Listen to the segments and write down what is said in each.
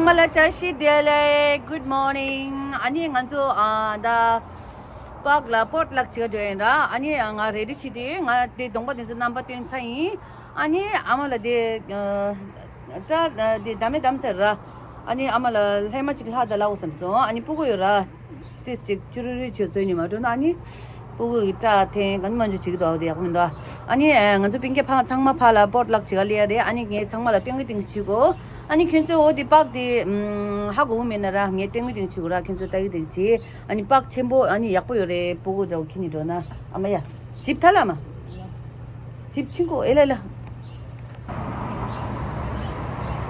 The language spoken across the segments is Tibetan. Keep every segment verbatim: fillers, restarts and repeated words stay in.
མ་ལ་བཀྲ་ཤིས་བདེ་ལེགས། Good morning. ཨ་ནི་ང་ཚོ་ཨ་ད་པཱག་ལ་པོ་ཊི་ལག་བྱེད་ག་འགྲོ་ཡིན་ར། ཨ་ནི་ང་རེ་ཌི་བྱས་ཏེ་ང་དེ་གདོང་པ་དེ་ཚོ་རྣམ་པ་སྟོན་ཚར་ཡིན། ཨ་ནི་ཨ་མ་ལ་དེ་སྐྲ་དེ་བསྡམས་མེད་བསྡམས་ཚར་ར། ཨ་ནི་ཨ་མ་ལ་ལྷས་མ་ཅིག་ལྷག་ད་ལའོ་བསམ་སོང་། ཨ་ནི་སྤུ་གུ་ཡོད་ར། ཏིས་ཅིག་ཅུ་རུ་རུ་བྱོས་ཚོད་ཉི་མ་འགྲོ་ན། ཨ་ནི་སྤུ་གུ་གི་སྐྲ་འཐེན་གང་མང་ཅིག་བྱེད་ཀྱི་འདུག་ཨ་དེ་ཡག་པོ་མི་འདུག་ཨ་ནི་ང་ཚོ་པིང་ཀེ་ཕ་ཚང་མ་ཕ་ལ་པོ་ཊི་ལག་བྱེད་ག་སླེབས་ཡ་རེད། ཨ་ནི་ངས་ཚང་མ་ལ་སྟོན་གི་སྟོན་གི་བྱེད་གོ། ཨ་ནི་ཁྱོད་ཚོས་འོ་དེ་པཱག་དེ་ཧ་གོ་གི་མེད་ན་ར། ངས་སྟོན་གི་སྟོན་གི་བྱེད་གོ་ར། ཁྱོད་ཚོ་ལྟ་གི་ལྟ་གི་བྱེད། ཨ་ནི་པཱག་ཆེན་པོ་ཨ་ནི་ཡག་པོ་ཡོད་རེད། སྤུ་གུ་འདྲ་བོ་ཁྱེར་ནས་འགྲོ་ན། ཨ་མ་ཡ། ཇིབ་ཐལ་ལ་མ། ཇིབ་ཆིང་ཀོ་ཨེ་ལ་ལ།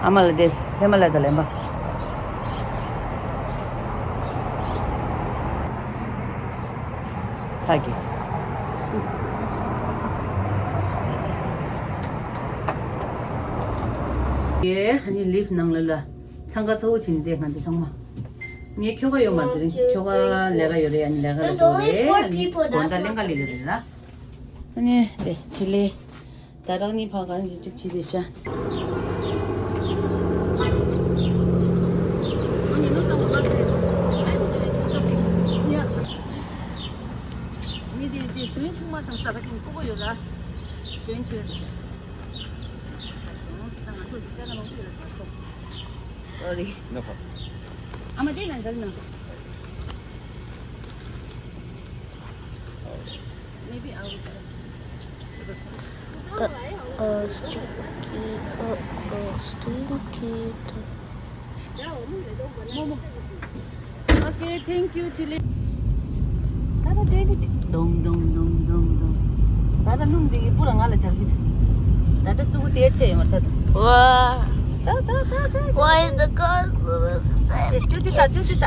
ཨ་མ་ལ་དེ་ཧེ་མ་ལ་དང་ལེན་པ། ཐག་གི། ཡེ་ཨ་ནི་ལིབ་ནང་ལ་ལ་འཚང་ཁ་ཚ་བོ་བྱིན་ཏེ་ང་ཚོ་ཚང་མ། ངའི་ཁྱོ་ག་ཡོད་མ་དེ་རིང་ཁྱོ་ག་ལས་ཀ་ཡོད་རེད། ཨ་ནི་ལས་ཀ་ལ་འགྲོ་རེད། ཨ་ནི་དགོང་དག་ལེན་ག་ལས་ཀ་རེད་ལ། ཨ་ནི་དེ་ཆི་ལེ། ད་རང་གཉིས་ཕར་གང་ཞིག་ཅིག་བྱེད་དེ་ཤ། མི་དེ་དེ་གཞོན་ཆུང་མ་ཚང་ས་ག་ཅིག་ཁོ་གོ་ཡོད་ལ། གཞོན་ཆེ། ད་ང་ཚོ་དེ་ཅག་ལ་མང་པོ་ཡོད་ལ་ཚར་སོང་། Sorry. No problem. ཨ་མ་དེ་ན་འདར་ན། Maybe I will. Uh, uh, stinky, uh, uh, stinky. Okay, thank you, Chili. ད་ད་དེ་ནི་ཅི། ཌོང་ཌོང་ཌོང་ཌོང་ཌོང་། ད་ད་སྣུམ་དེ་སྤུ་ལ་ང་ལ་སྦྱར་གི་འདུག་ད་ད་ཙུ་གུ་དེ་ཆེ་ཡོང་ད་ད། Wow. ད་ད་ད་ད། Why is the car so sad? ཅོ་ཅོ་ད་ཅོ་ཅོ་ད།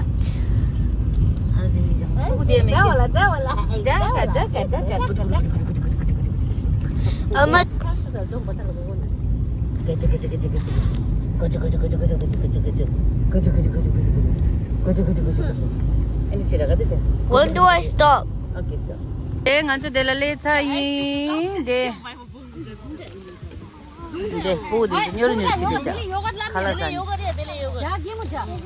ཨ་ཟི་ཡང་ཙུ་གུ་དེ་མེད་གི། ད་བ་ལ་ད་བ་ལ། ད་ག་ད་ག་ད་ག་ག་གུ་གུ་གུ་གུ། I'm a When do I stop? Okay, stop. དེ་ང་ཚོ་དེ་ལ་སླེབས་ཚར་ཡིན། དེ་དེ་སྤུ་གུ་དེ་ཚོ་ཉོ་རུ་ཉོ་བྱེད་དེ་ཤག་ཁ་ལག་ཟ་ནས།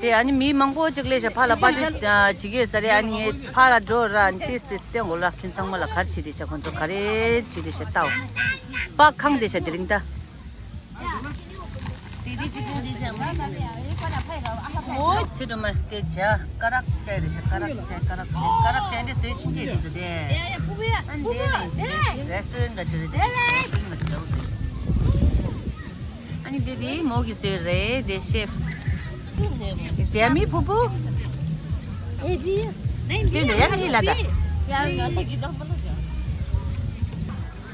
དེ་ཨ་ནི་མི་མང་པོ་ཅིག་སླེབས་ཤག་ཕ་ལ་པར་ཊི་བྱེད་ཀྱི་ཡོད་ས་རེད། ཨ་ནི་ངས་ཕ་ལ་འགྲོ་ར། ཨ་ནི་ཏིས་ཏིས་སྟོན་དགོས་ལ། ཁྱོད་ཚང་མ་ལ་ག་རེ་བྱེད་དེ་ཤག་ཁོང་ཚོ་ག་རེ་བྱེད་དེ་ཤག་ལྟའོ། པ་ཁང་དེ་ཤག་དེ་རིང་ད། ཚེ་སྒྲོལ་མ་དེ་བྱ་ཀ་རག་ཅའི་རེད་ཤག་ཀ་རག་ཅའི་ཀ་རག་ཅའི་ཀ་རག་ཅའི་ཀ་རག་ཅའི་འདི་བཟོས་ཕྱིན་ཆད་དུས་ཚོད་དེ། ཨ་ནི་དེ་རེད་དེ་རེ་སི་ཊོ་རན་ཊི་ག་ཅི་རེད་དེ། རེ་སི་ཊོ་རན་ཊི་ག་ཅི་རེད་བཟོས་ཤག་ཨ་ནི་དེ་དེ་མོ་གི་བཟོས་རེད་དེ་ཤེ་ཕི། དེ་མི་ཕུ་ཕུ། དེ་འདྲ་ཡང་མི་ལ་ད།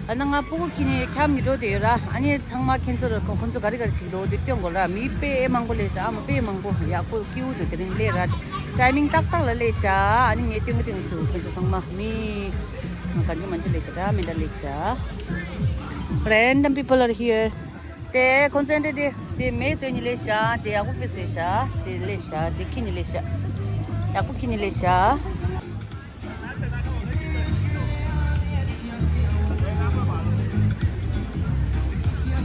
ཨ་ན་ང་སྤུ་གུ་ཁྱེར་ནས་ཁྱམས་ནས་འགྲོ་བསྡད་ཡོད་ར། ཨ་ནི་ཚང་མ་ཁྱེད་ཚོར་ཁོ་ཁོང་ཚོ་ག་རེ་ག་རེ་བྱེད་ཀྱི་འདུག་དེ་སྟོན་དགོས་ར། མི་དཔེ་མང་པོ་སླེབས་ཤག་ཨ་མ་དཔེ་མང་པོ་ཡག་པོ་སྐྱིད་པོ་འདུག་དེ་རིང་སླེབས་ར། ཊའི་མིང་ཏག་ཏག་ལ་སླེབས་ཤག་ཨ་ནི་ངས་སྟོན་གི་སྟོན་གི་བྱུང་། ཁྱེད་ཚོ་ཚང་མ་མི་གང་ཅི་མང་ཅི་སླེབས་ཤག་ད་མི་འདྲ་སླེབས་ཤག Random people are here. དེ་ཁོང་ཚོ་འདི་དེ་དེ་མེ་བཟོས་ནི་སླེབས་ཤག་དེ་ཡག་པོ་དཔེ་བཟོས་ཤག་དེ་སླེབས་ཤག་དེ་ཁྱེར་ནི་སླེབས་ཤག་ཡག་པོ་ཁྱེར་ནི་སླེབས་ཤག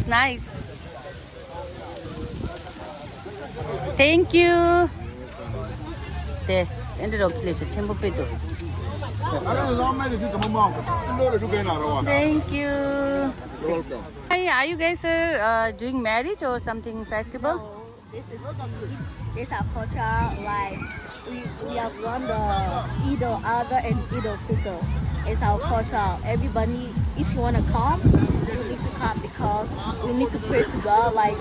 Nice. Thank you. དེ་ཨེ་འདྲ་རོགས་ཀྱི་ལས་བྱ་ཆེན་པོ་དཔེ་འདུག Thank you. You're welcome. Hi, are you guys uh, uh, doing marriage or something festival? This is Eid. It's our culture. Like we, we have won the Eid al Adha and Eid al Fitr. It's our culture. Everybody, if you wanna come, you need to come because we need to pray to God. Like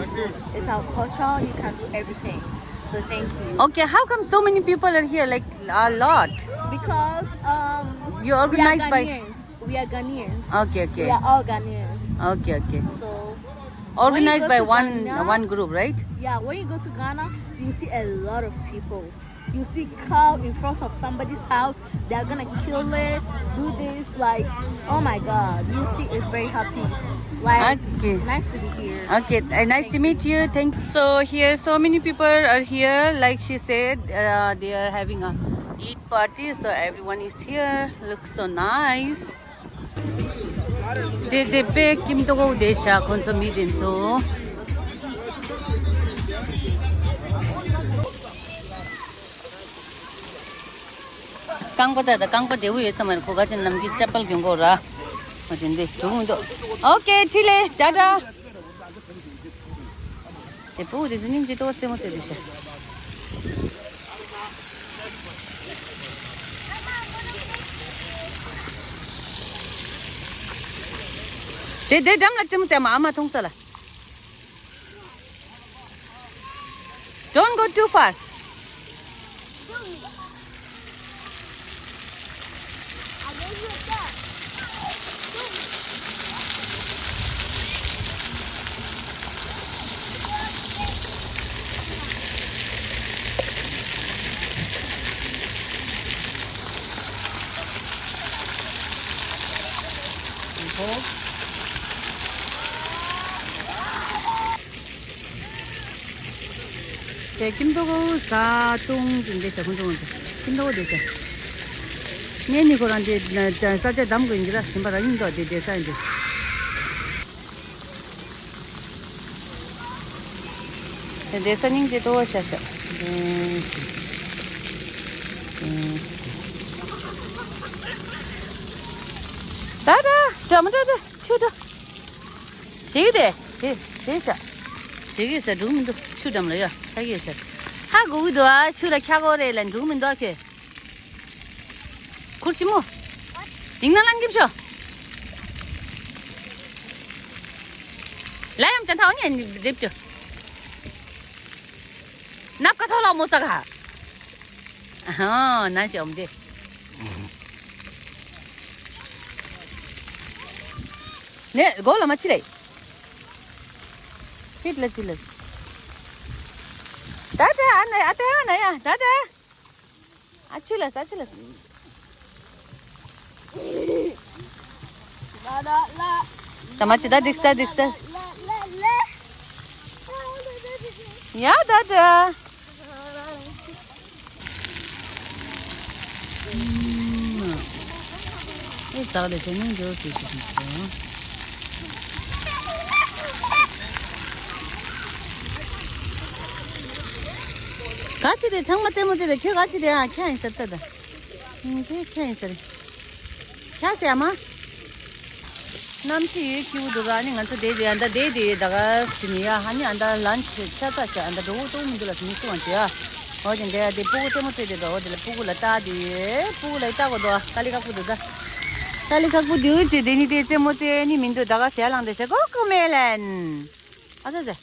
it's our culture. You can do everything. So thank you. Okay, how come so many people are here? Like a lot. Because um, you organized by. Ghanaians. We are Ghanaians. Okay, okay. We are all Ghanaians. Okay, okay. So organized by one Ghana, one group, right? Yeah, when you go to Ghana, you see a lot of people. You see cow in front of somebody's house, they're gonna kill it, do this, like, oh my God, you see, it's very happy. Like, okay. Nice to be here. Okay, uh, nice to meet you. Thanks. So here, so many people are here. Like she said, uh, they are having a Eid party, so everyone is here. Looks so nice. དེ་དེ་དཔེ་ཀིམ་ཏོ་གོ་དེ་ཤ་ཁོང་ཚོ་མི་དེ་ཚོ། རྐང་པ་ད་ད་རྐང་པ་བདེ་བོ་ཡོད་ས་མ་རེད། ཁོ་ག་ཅན་ནམ་གྱི་ཅ་པལ་གྱོན་དགོས་ར། ཨོ་དེ་འདི་འགྲུག་མི་འདུག་ཨོ་ཀེ་ཁྲི་ལེ་ཏ་ཏ། དེ་ཕྲུ་གུ་དེ་ཚོ་སྙིང་རྗེ་ཏོག་རྩེད་མོ་རྩེ་དེ་ཤ། དེ་དེ་འགྲམ་ལ་རྩེད་མོ་རྩེ་མ། ཨ་མ་མཐོང་ས་ལ། Don't go too far. དེ་ཁྱིམ་ཐོག་གོ་ས་སྟོང་ཅིག་འདི་ཟ་ཁོང་ཚོ་ཁྱིམ་ཐོག་འདི་ཟ། ངས་ནི་ཁོ་རང་འདི་ས་ཆ་འདམ་དགོས་ཡིན་གྱི་ར། ཞིམ་པ་ར་ཡིན་མདོག་འདི་བསྡད་ས་ཡིན་འདི། དེ་བསྡད་ས་སྙིང་རྗེ་ཏོ་ཤ་ཤ། ད་ད་ད་མ་ད་ད་ཆུ་ད། ཞིག་དེ་ཞིག་ཞིག་ཤ། ཞིག་གི་ས་འགྲུག་མི་འདུག་ཆུ་འགྲམ་ལ་ཡོད་ཁ་གི་ས། ཧ་གོ་གི་འདུག་ཨ་ཆུ་ལ་འཁྱག་གོ་རེད་ལ་འགྲུག་མི་འདུག་ཨ་ཁྱོད། ཁུར་ཞིམ་མོ། དིང་ན་ལང་གིབ་ཤོ། ལ་ཡམ་ཅན་ཐའོ་ཉན་རེབ་ཅོ། ནབ་ཀ་ཐོ་ལ་མོ་ས་ག་ཧ་ན་ཤོམ་དེ། ནེ་གོ་ལ་མ་ཆི་ལེ། ཕིད་ལ་ཆི་ལེ། ད་ད་ཨ་ན་ཨ་ད་ཨ་ན་ཡ་ད་ད། ཨ་ཆུ་ལ་ས་ཆུ་ལ་ས། ད་མ་ཅི་ད་འགྲིག་ད་འགྲིག་ད། ཡ་ད་ད། ཨེ་ཟག་ལས་བྱས་ནས་འགྱོ་ཟེར་ཞིག་སོང་། ག་ཅི་རེད་ཚང་མ་ལྟད་མོ་བལྟས་ད། ཁྱོད་ག་ཅི་རེད་ཨ་ཁྱོད་ཡིན་ཟེར་ལྟ་ད། ཨིན་ཅི་ཁྱོད་ཡིན་ཟེར། ཁྱ་ཟེར་མ། གནམ་གཤིས་ཡོད་སྐྱིད་པོ་འདུག་ཨ་ནི་ང་ཚོ་བསྡད་དེ་ཨ་ད་བསྡད་དེ་ཡོད་ད་ག་ཟེར་ནི་ཡ། ཨ་ནི་ཨ་ད་ལན་ཆ་ཆ་ཚ་ཆ་ཨ་ད་འགྲོ་འོ་ཏོ་མི་འདུག་ལ་མི་སུ་བ་འདུག་ཨ། འོ་དེ་འདྲ་ཡ་དེ་སྤུ་གུ་རྩེད་མོ་རྩེ་དེ་འགྲོ་འོ་དེ་ལ་སྤུ་གུ་ལ་ལྟ་དེ་ཡོད། སྤུ་གུ་ལ་ལྟ་གོ་འདུག་ཨ་དཀའ་ལས་ཁག་པོ་འདུག་ད། དཀའ་ལས་ཁག་པོ་འདུག་ཅེ་དེ་ནི་དེ་རྩེད་མོ་རྩེ་ནི་མི་འདུག་ད་ག་ཟེར་ལང་དེ་ཤ་ཀོ་ཀོ་མེ་ལན། ཨ་ཙི་ཙི།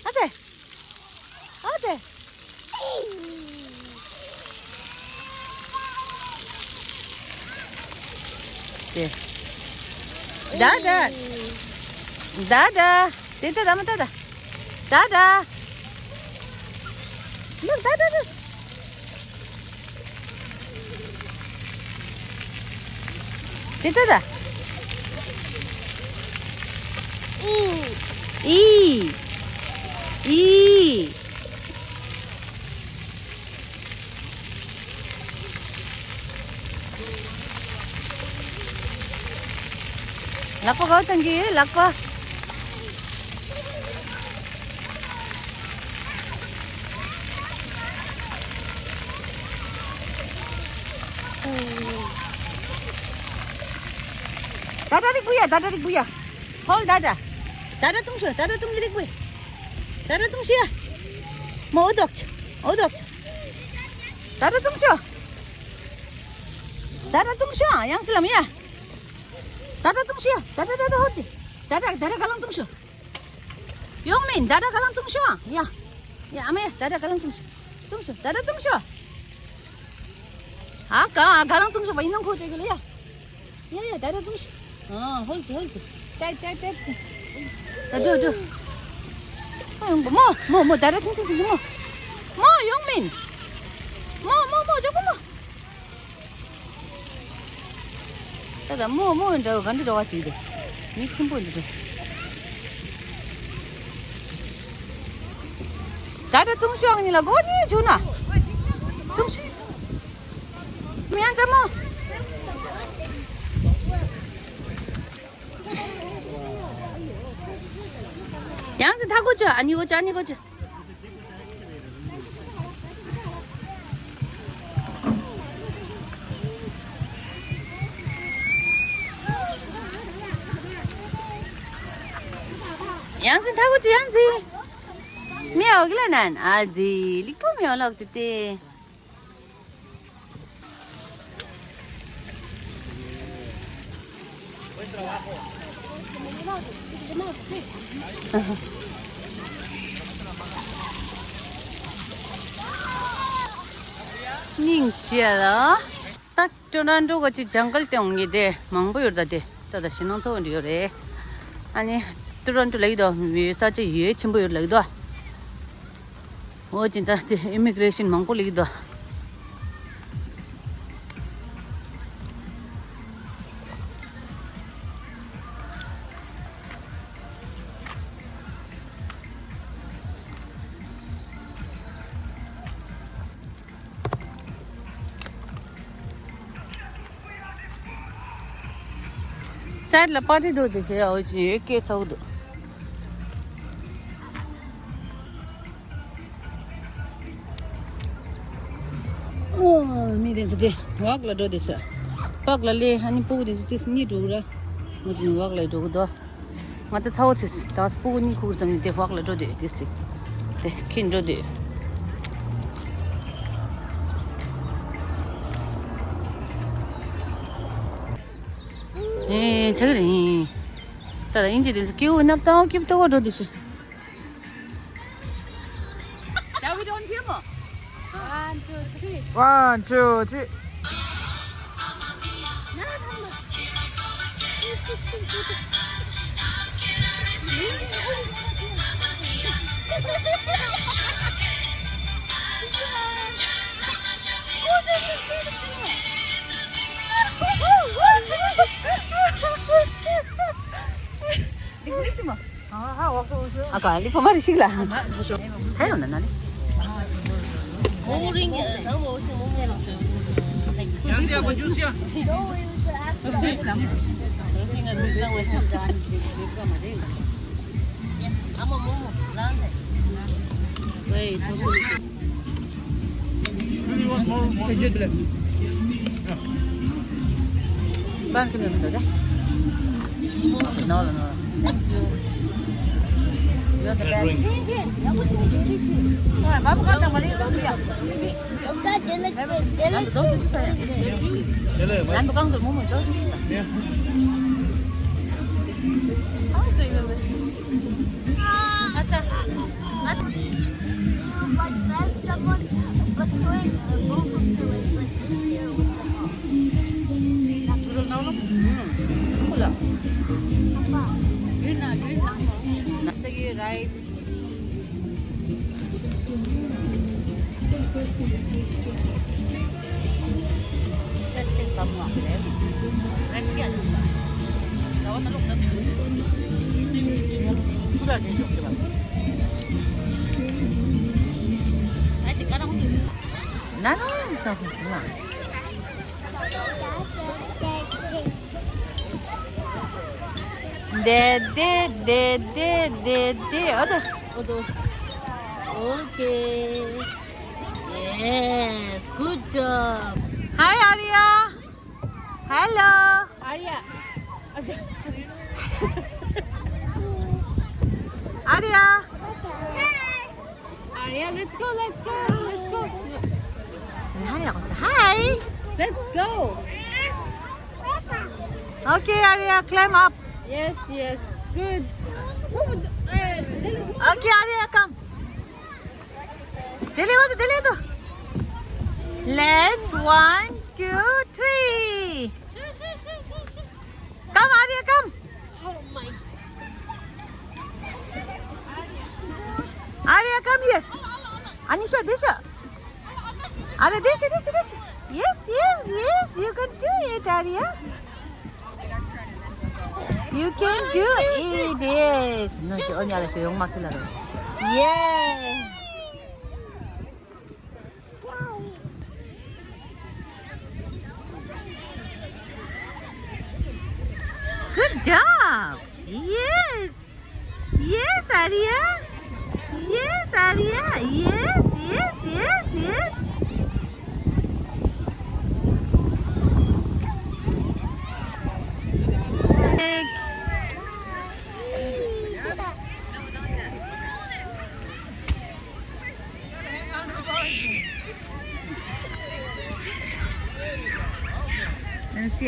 ཨ་ཙི། ཨ་ཙི། ཏེ། ད་ད། ད་ད། ཏེ་ཏེ་ད་མ་ད་ད། ད་ད། ལུག་ད་ད་ད། དེ་ལྟ་ད། ཨི། ཨི། ལག་པ་ག་བ་བཏང་གི་ལག་པ། ད་ད་རིག་བུ་ཡ་ད་ད་རིག་བུ་ཡ། ཧོལ་ད་ད། ད་ད་ཏུང་ཤོ་ད་ད་ཏུང་རིག་བུ། ད་ད་ཏུང་ཤོ་ཡ། མོ་འོ་དོག་འོ་དོག་ད་ད་ཏུང་ཤོ། ད་ད་ཏུང་ཤོ་ཡང་སི་ལམ་ཡ། ད་ད་ཏུང་ཤོ་ཡ་ད་ད་ད་ད་ཧོ་ཅི། ད་ད་ད་ད་ག་ལང་ཏུང་ཤོ། ཡོང་མིན་ད་ད་ག་ལང་ཏུང་ཤོ་ཡ། ཡ་ཨ་མ་ཡ་ད་ད་ག་ལང་ཏུང་ཤོ། ཏུང་ཤོ་ད་ད་ཏུང་ཤོ། ཨ་ག་ག་ལང་ཏུང་ཤོ་བ་ཡིན་ནང་ཁོ་ཅེ་གི་ལ་ཡ། ཡ་ཡ་ད་ད་ཏུང་ཤོ། ཨ་ཧོལ་ཏེ་ཧོལ་ཏེ། ཏེ་ཏེ་ཏེ་ཏེ། ད་དུ་དུ། ཨ་ཡོང་གི་མོ་མོ་མོ་ད་ད་ཏུང་ཏུང་ཏུང་མོ། མོ་ཡོང་མིན། མོ་མོ་མོ་ཇོ་གོ་མོ། ད་ད་མོ་མོ་འདྲ་བོ་ག་འདྲ་འདྲ་བ་ཞིག་རེད། མི་ཆེན་པོ་འདི་འདྲ། ད་ད་ཏུང་ཤོ་ཨང་ཉི་ལ་གོ་ནི་ཆུ་ན། ཏུང་ཤོ། མི་ཡང་ཅ་མོ། ཡང་སི་ཐ་གོ་ཆུ་ཨ་ནི་གོ་ཆུ་ཨ་ནི་གོ་ཆུ། ཡང་སྲིད་མཐའ་སྒོ་ཅུ་ཡང་སྲིད། མི་འོག་ལ་ནན་ཨ་ཛི་ལིག་པོ་མི་འོག་ལོག་ཏི་ཏི། སྙིང་རྗེ་ལ། ད་ཊོ་རོན་ཊོ་ག་ཅིག་ཇང་གལ་སྟེང་ངེས་དེ་མང་པོ་ཡོད་ད་དེ། ད་ད་ཞེད་སྣང་ཚ་བོ་འདྲ་ཡོད་རེད། ཨ་ནི་ཊོ་རོན་ཊོ་ལ་ཡོད་དོ་ཡོད་ས་ཆ་ཡོད་ཆེན་པོ་ཡོད་ལ་ཡོད་དོ། འོ་ཅི་ད་དེ་ཨི་མི་གི་རེ་ཤན་མང་པོ་ལ་ཡོད་དོ། སའེ་ཌི་ལ་པར་ཊི་འགྲོ་དེ་བྱས་ཡ་འོ་ཅི་ཡོད་སྐད་ཚ་བོ་འདུག་ཨོ། མི་དེ་ཚོ་དེ་ཝོག་ལ་འགྲོ་དེ་ཤ། པག་ལ་ལེ་ཨ་ནི་སྤུ་གུ་དེ་ཚོ་དེ་གཉིས་འགྲོ་གི་ར། ངོ་ཅི་ཝོག་ལ་འགྲོ་གི་འདུག་ང་ད་ཚ་བོ་ཚེ་ད་སྤུ་གུ་གཉིས་ཁུག་བསམ་ནས་དེ་ཝོག་ལ་འགྲོ་དེ་དེ་ཚེ། དེ་ཁྱིན་འགྲོ་དེ། ཨེ་ཆ་གི་རེད། ད་ད་ཨིན་ཇི་དེ་ཚོ་སྐྱེ་བོ་ནབ་ཏང་སྐྱིབ་ཏོ་འགྲོ་དེ་ཤ། Shall we do it here? One, two, three. One, two, three. ཨ་ཀ་ལི་ཕ་མ་རེ་ཞིག་ལ། ཧེ་ཡོང་ན་ན་ནི། ན་ནོ་ས་ཧུ་ན། དེ་དེ་དེ་དེ་དེ་དེ་ཨོ་དོ་ཨོ་དོ། Okay. Yes, good job. Hi, Arya. Hello. Arya. Arya. Arya, let's go, let's go, let's go. Hi. Let's go. Okay, Arya, climb up. Yes, yes. Good. Oh, uh, okay, Arya, come. Delhi, delhi. Let's one, two, three. Come, Arya, come. Oh my. Arya, come here. Anisha, Disha. Arya, Disha, Disha, Disha. Yes, yes, yes. You can do it, Arya. You can do it. Yes. No, she only Arya, she young makila. Yeah. Good job. Yes. Yes, Arya. Yes, Arya. Yes, yes, yes, yes.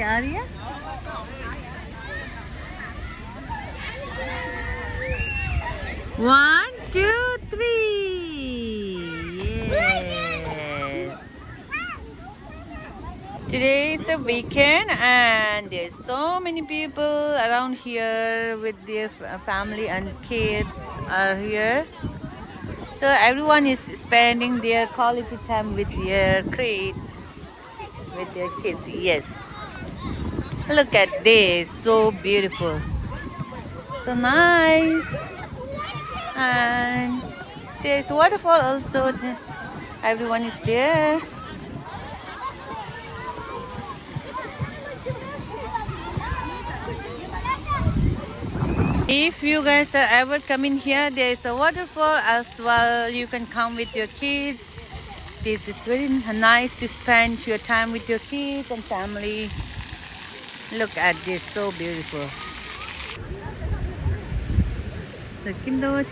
Arya? One, two, three. Yes. Today is the weekend and there's so many people around here with their f- family and kids are here. So everyone is spending their quality time with their kids. With their kids, yes. Look at this, so beautiful. So nice. And there's waterfall also. Everyone is there. If you guys are ever coming here, there is a waterfall as well. You can come with your kids. This is very nice to spend your time with your kids and family. Look at this, so beautiful. The Kindle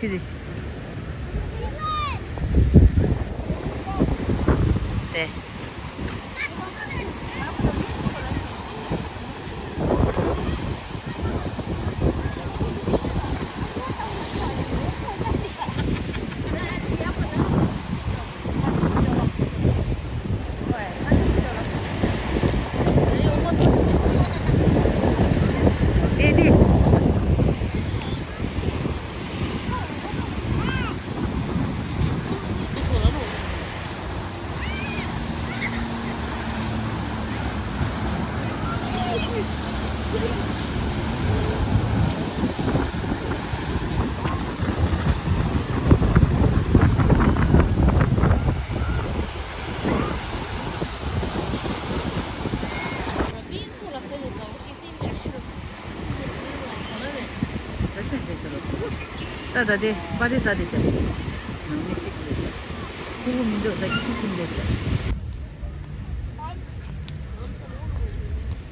ད་ད་དེ་པ་རེ་ཟ་དེ་ཤ། ནང་མི་གཅིག་རེད་ཤ། ཁུ་ཁུ་མི་འདུག་ད་ཁྱི་ཁུ་མི་འདུག་ཤ།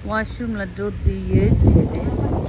ཝ་ཤུ་རུམ་ལ་འགྲོ་དུས་ཡོད་བྱས་ཏེ།